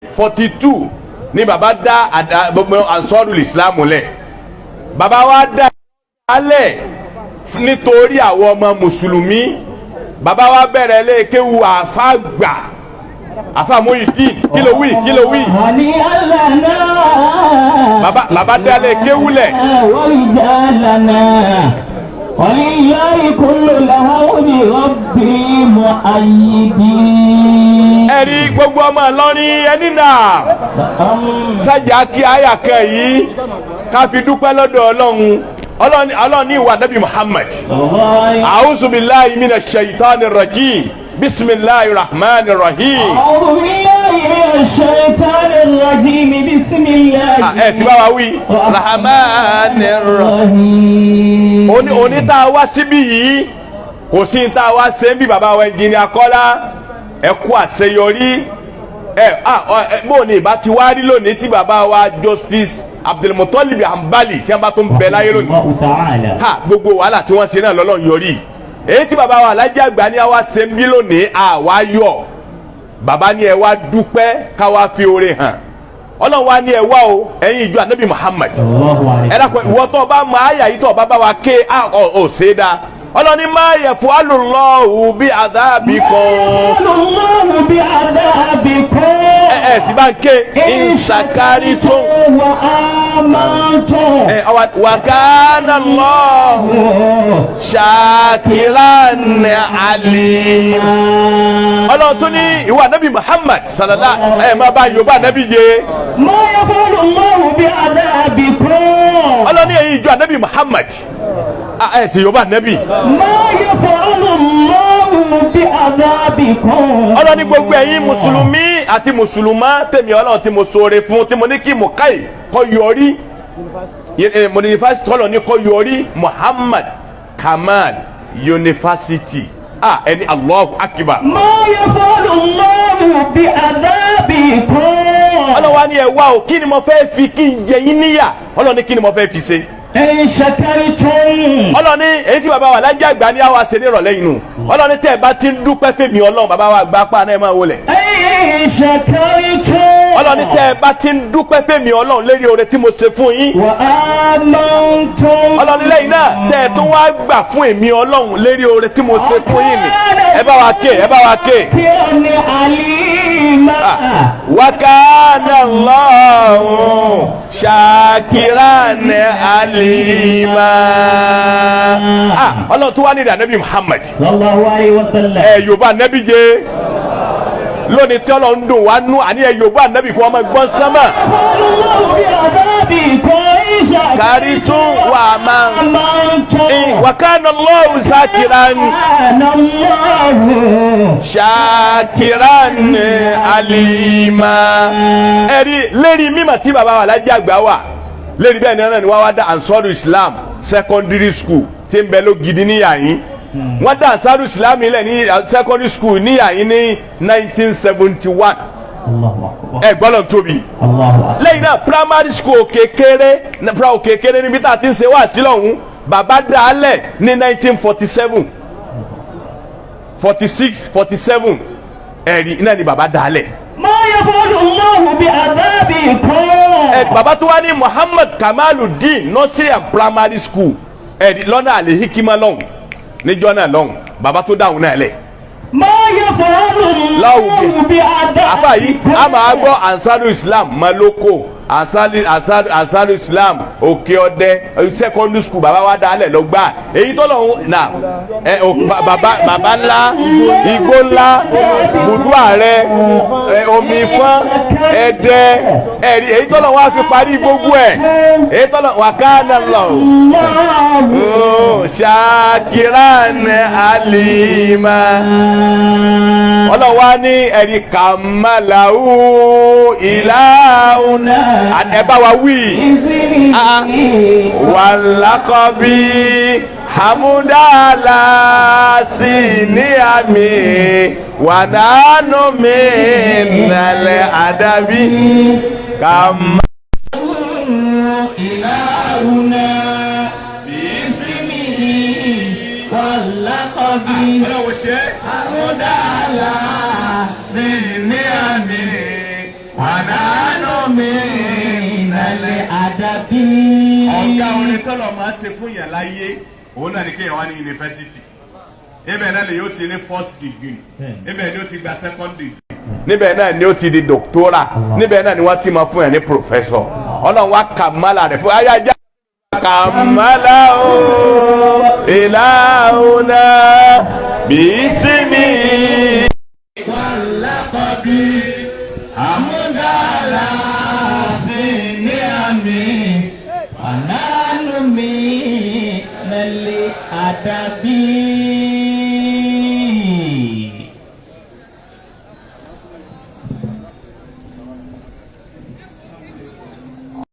42 ni baba dá gbogbo Ansarul Islam lẹ̀. Baba wa dá alẹ̀ nítorí àwọn ọmọ mùsùlùmí. Baba wa bẹ̀rẹ̀ lékewu àfa gbà, àfa Muyideen. Kí ló wí? Kí ló wí? Baba dá lékewu lẹ̀. ولله كل الحمد ربي مؤيدي. Ẹ̀rí gbogbo ọmọ Ìlọrin ẹni náà sájà kí àyà kan yìí ká fi dúpẹ́ lọ́dọ̀ Ọlọ́run. Ọlọ́run ní ìwà Nabi Muhammad. أعوذ بالله من الشيطان الرجيم، بسم الله الرحمن الرحيم. أعوذ بالله من الشيطان الرجيم، بسم الله Ẹ sì bá wa wí rahman rahim. Òní tá a wá síbí yìí, kò sí ní tá a wá ṣe ń bí. Bàbá wa ẹnjìnìà Kọ́lá, ẹ kú àṣeyọrí. Ẹ bó ni ìbá ti wá rí lónìí tí bàbá wa Justice Abdulmutalib Ambali tí wọ́n bá tó ń bẹ láyé lónìí? الله تعالى. Ha, gbogbo wàhálà tí wọ́n ṣe náà lọ́lọ́run yọrí. Èyí tí bàbá wa Alájà Àgbà ní àwa ṣe ń bí lónìí, àwa yọ. Bàbá ní ẹ wá dúpẹ́, káwa fi oore hàn. Ọlọ́run wa ní ẹ wá o, ẹ̀yin ìjọ Anabi Muhammad. Ẹ dákun, ìwọ tó bá mọ àyà yìí, tó bá bá wa ké ọ ṣe é dáa. Ọlọ́run ní ما يفعل الله بعذابكم. الله بعذابكم. Ẹ ẹ sì bá ń ké إن شكرتم وآمنتم. Ẹ ọwọ وكان الله شاكرا عليما. Ọlọ́run tún ní ìwọ Anabi Muhammad sallallahu ẹ máa bá Yorùbá Anabi jẹ. ما يفعل الله بعذابكم. Ọlọ́run ní ẹ̀yin ìjọ Anabi Muhammad, ẹ sì Yorùbá Anabi. ما يفعل الله بعذابكم. Ọlọ́run ní gbogbo ẹ̀yin mùsùlùmí àti mùsùlùmá tèmi Ọlọ́run tí mo ṣoore fún, tí mo ní kí mukai kọ́ yọrí, mo ní yunifásitì Ọlọ́run ní kọ́ yọrí, Muhammad Kamal University, ẹni Allahu Akbar. ما يفعل الله بعذابكم. Ọlọ́run wa ní ẹ wá o, kí ni mo fẹ́ fi kí n jẹ yín níyà? Ọlọ́run ní kí ni mo fẹ́ fi ṣe? إن شكرتم. Ọlọ́run ní èyí tí bàbá wa Alájà Àgbà ní àwa ṣe ní ìrọ̀lẹ́ yìí nù. Ọlọ́run ní tẹ́ ẹ bá ti ń dúpẹ́ fèmí Ọlọ́run, bàbá wa àgbà pa náà, ẹ máa wọlé. إن شكرتم. Ọlọ́run ní tẹ́ ẹ bá ti ń dúpẹ́ fèmí Ọlọ́run lérí oore tí mo ṣe fún yín. وآمنتم. Ọlọ́run ní lẹ́yìn náà, tẹ́ ẹ tó wá gbà fún èmi Ọlọ́run lérí oore tí mo ṣe fún yín ni. Ẹ bá wa ké, ẹ bá wa ké. عليما. وكان الله شاكرا عليما. Ọlọ́run tó wá ní ìdá Muhammad. صلى الله عليه وسلم. Ẹ Yorùbá nẹ́bí jẹ lónìí tí Ọlọ́run dùn wá nú, àní ẹ Yorùbá nẹ́bí kí wọ́n máa gbọ́n sánmà. يفعل الله بعذابكم إن شكرتم وآمنتم. آمنتم. وكان الله شاكرا. كان الله شاكرا عليما. Ẹ̀rí lérí mímọ̀ tí bàbá wa Alájà Àgbà wà lérí bẹ́ẹ̀ náà ni wọ́n wá dá Ansaru Islam Secondary School tí ń bẹ lógidi níyàyín. Wọ́n dá Ansaru Islam ilẹ̀ ní secondary school níyàyín ní 1971. الله أكبر. Ẹ gbọ́dọ̀ tóbi. الله أكبر. Lẹ́yìn náà, primary school kékeré kékeré níbi tá a ti ń ṣe wá sí lọ́hùn, bàbá dá a lẹ̀ ní 1947, 46, 47. Ẹ̀rí iná ni bàbá dá a lẹ̀. ما يفعل الله بعذابكم. Ẹ bàbá tó wá ní Muhammad Kamaluddin Nursery and Primary School, ẹ̀rí lọ́nà àlè hikima lọ́hùn níjọ́ náà lọ́hùn, bàbá tó dáhùn náà lẹ̀. ما يفعل láwùjọ الله بعذابكم. Àfa yìí a máa gbọ́ Ansaru Islam Maloko, Ansaru Islam Òkè Ọdẹ Secondary School, bàbá wa dálẹ̀ lọ gbà èyí tó lọ́hùn náà. Ẹ ò bàbá, bàbá ńlá, igbó ńlá, bùdú ààrẹ, ẹ omi fún ẹdẹ, ẹrí èyí tó lọ́hùn wá fi parí gbogbo ẹ, èyí tó lọ́hùn وكان الله الله شاكرا عليما. Ọlọ́run wá ní ẹ̀rí كمله إلهنا, ẹ bá wa wí. واللقب حمدا على نعمه ونحن من الأدب كم إلهنا باسمه واللقب حمدا على نعمه. Wàdánù mi Minal adabi. Ọ̀gá orin tọ́lọ̀ máa ṣe fún yàn láyé, òun náà ni kéèyàn wá ní yunifásitì. Ibẹ̀ náà lè yóò ti ní first degree, ibẹ̀ ni ó ti gba second degree. Níbẹ̀ náà ni ó ti di doctoral, níbẹ̀ náà ni wọ́n ti máa fún yàn ní professor. Ọlọ́run wá kàmálà rẹ̀ fún ayájá. Kàmálà o, ìlànà bísímì. Wàlákọ̀bí àmúdàlà sí ní àmì. Wàdánù minal adabi.